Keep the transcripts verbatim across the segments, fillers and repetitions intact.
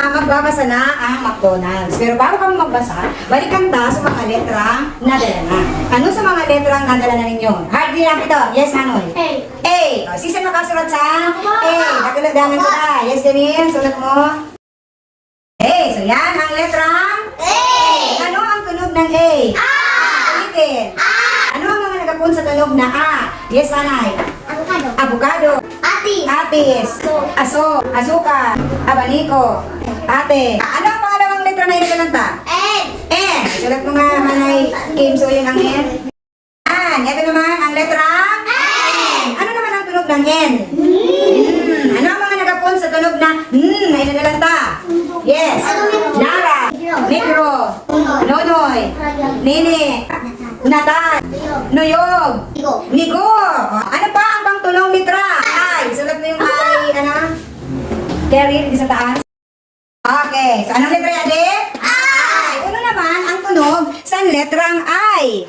Ah, magbabasa na ang McDonald's. Pero bago kami magbasa, balikan ta sa mga letrang nadala na. Ano sa mga letrang nadala na ninyo? Hard din lang ito. Yes, Manoy? A. A. O, sino makasulat sa A? Ako. Nagulat dangan sila. Yes, Janine, sulat mo. A. So, yan ang letrang A. Ano ang tunog ng A? A. Ulitin. A. Ano ang mga nagapon sa tunog na A? Yes, Manay. Avocado. Avocado. Atis. Atis. Aso. Aso. Asukal. Abaniko. Ate. Ano ang pangalawang letra na inigalanta? N. N. Sulat mo nga, Manay Kim. So, yun ang N. Yan. Ito naman ang letra N. Ano naman ang tunog ng N? Hmm. Ano ang mga nagapon sa tunog na N na inigalanta? Yes. Nara. Negro. Nonoy. Nini. Natal. Nuyog. Nigo. Ano pa ang pangtulong letra? I. Sulat mo yung I, ano? Karen, di sa taas. Okay. So, anong letra yan, Dave? I. Ano naman ang tunog sa letrang I?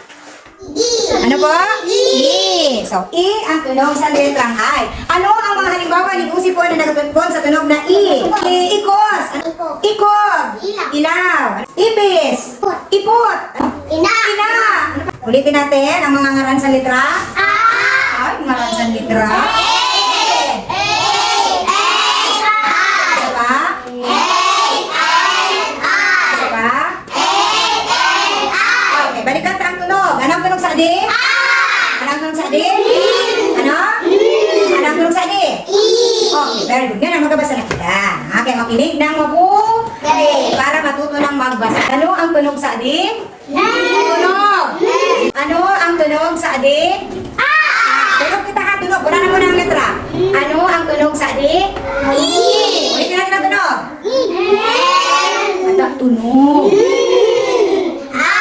E. Ano po? E. E. So, E ang tunog sa letrang I. Ano ang mga halimbawa nin usipon na nagapon sa tunog na E? E, ikos. Ikog. Ilaw. Ipis. Ipot. Ina. Ina. Ulitin natin ang mga ngaran sa letra. A. Ay, ngaran sa letra. A. A. A. A. Isa pa? A. A. A. Isa pa? A. A. A. Okay, balikan ta ang tunog. Ano ang tunog sa D? A. Ano ang tunog sa D? Ano? Ano ang tunog sa D? E. Okay, very good. Ngayon, magkabasa na kita. Okay, makinig ng mabuti para matuto ng magbasa. Ano ang tunog sa D? Tunog! Ano ang tunog sa adi? A! Tunog kita ha, tunog. Wala na muna ang letra. Ano ang tunog sa adi? E! Ulitin natin ang tunog. E! Ada, tunog. A!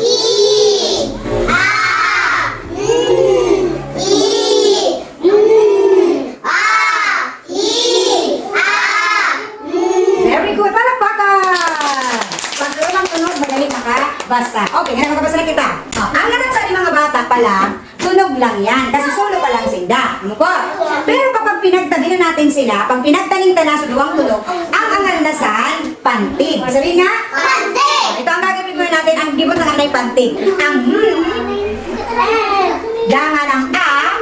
E! A! Mm! E! Mm! A! I, a, mm. Very good. Palakpakan! Pag tunog, madali makabasa. Okay, ngayon makabasa na kita. Oh, ang ngaran sa mga bata pa lang, tunog lang yan. Kasi solo pa lang sinda. Ano po? Pero kapag pinagtabi na natin sila, pag pinagtaning ta na sa duwang tunog, ang angal na san, pantig. Sabi nga? Pantig! Ito ang gagawin muna natin, ang gibot ng anay pantig. Ang hmm, dangan ang a,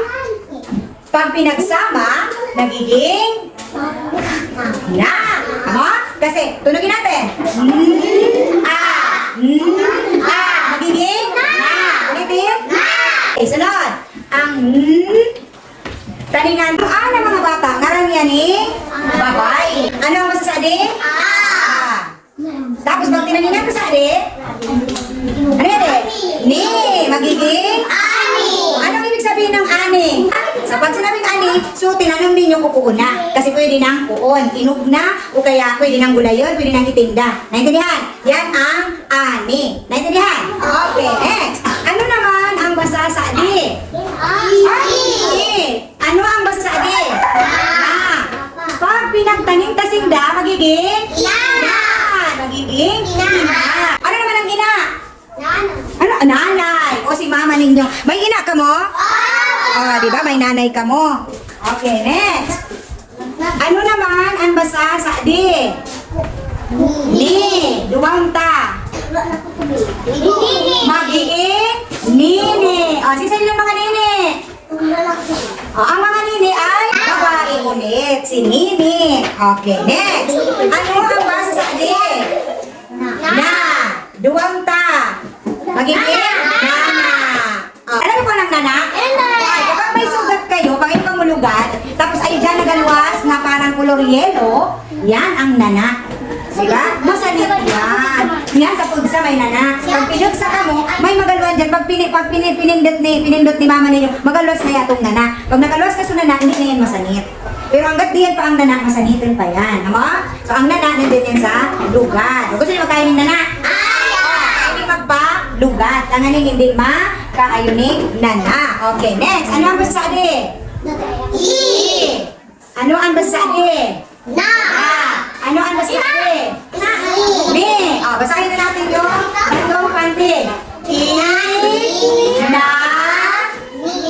pag pinagsama, nagiging na. Tama? Kasi, tunogin natin. N, a, n, a. Magiging na. Ulitin. Na. Okay, sunod. Ang n, taningan. Ang a ng mga bata, ngaran niya ni babae. Ano ang masasadi? A. Tapos pag tinaningan ko sa ade, ano yan eh? Ni, magiging? Ani. Anong ibig sabihin ng ani? So pag sinabing ani, so tinanom ninyo kukuon na. Kasi pwede nang kuon, inog na, o kaya pwede nang gulayon, pwede nang itinda. Naintindihan? Yan ang ani. Naintindihan? Okay, next. Ano naman ang basa sa ade? Ani. Ano ang basa sa ade? Na. Pag pinagtanim ta sinda, magiging? Ina. Na. Magiging? Ina. Ina. Ano naman ang ina? Nanay. Ano? Nanay. O si mama ninyo. May ina ka mo? Oo. Oh, di ba? May nanay ka mo. Okay, next. Ano naman ang basa sa ade? Ni. Duwang ta. Magiging? Nini. O, sino yung mga nini? O, ang mga nini ay babae ulit. Si Nini. Okay, next. Ano ang basa sa ade? Na. Duwang ta. Magiging? Nana. O, alam niyo po ang nana? Ay, kapag may sugat kayo, pag kayo pangulugat, tapos ay dyan nagaluwas na parang kulor yelo, yan ang nana. Diba? Masanit yan. Yan sa pugsa may nana. Pag pinugsa ka mo, may magaluan dyan. Pag, pini, pag pini, pinindot ni, pinindot ni mama ninyo, magaluwas na yatong nana. Pag nagaluwas ka sa nana, hindi na yan masanit. Pero hanggat diyan pa ang nana, masaniton pa yan. Tama? So, ang nana, nandun yan sa lugad. Gusto niyo magkain ng nana? Ayaw! Hindi magpa-lugad. Tanganing hindi ma-, kaayon ni nana. Okay, next. Ano ang basa sa ade? E. Ano ang basa sa ade? Na. Ah, ano ang basa sa ade? Na. Ni. Oh, basahin na natin yung tatlong pantig. I, na,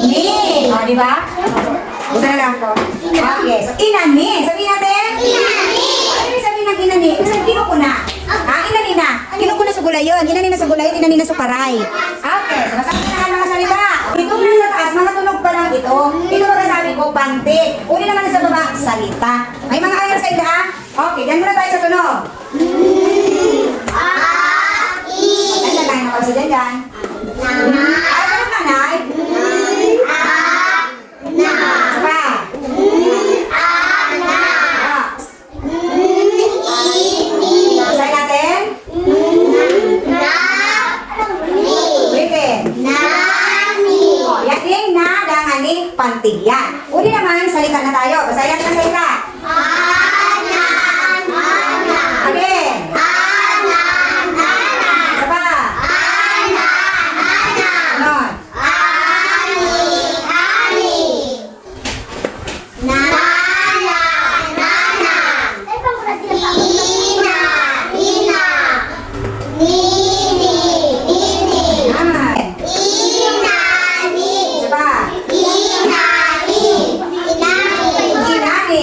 ni. Oh, di ba? Buta na lang po. Okay, so inani. Sabihin natin. Inani. Ano yung sabihin Ibig sabihin, kinukuna. Ah, inani na. Kinukuna sa gulayon. Inani na sa gulayon, inani na sa paray. Okay, so basta ang mga salita. Itong nasa taas, mga tunog pa lang ito. Ito masasabi ko, pantig. Uli naman sa baba, salita. May mga ayar sa inda, ha? Okay, diyan muna tayo sa tunog. Maganda tayo na pala sa dyan, dyan. Ay, ano, nanay? Isa pa. Ah. Basahin natin. Ulitin. O, yan ding na dangan ni pantig yan. Uli naman, salita na tayo. Basahin natin ang salita. Again. Isa pa. Ganon. Nana, nana. Ina, ina. Nini, nini. Yan. Inani. Isa pa. Inani. Inani. Inani. Inani.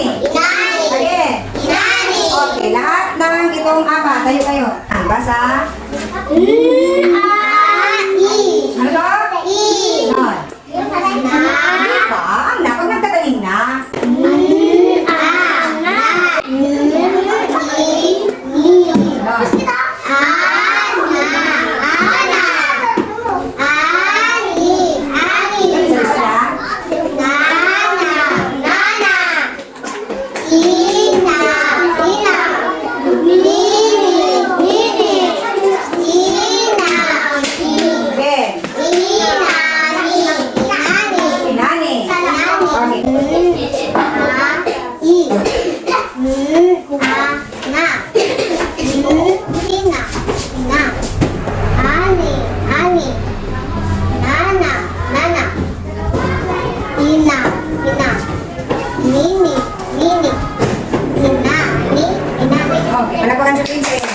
Again. Inani. Okay, lahat ng itong apat. Tayo, tayo. Ang basa. N, A, I. Ano to? I. Ganon. Hindi pa. Ang na, pag nagtatanim na. Isa-isa lang. Ina, ina. Nini, nini. Inani. Again. Inani, inani. Inani. Inani. Okay. A, i. N, a, na. N, ina, ina. Ani, ani. Nana, nana. Ina, ina. Nini, nini. Ina, ni, ina, ni. Okay, palakpakan sa princess.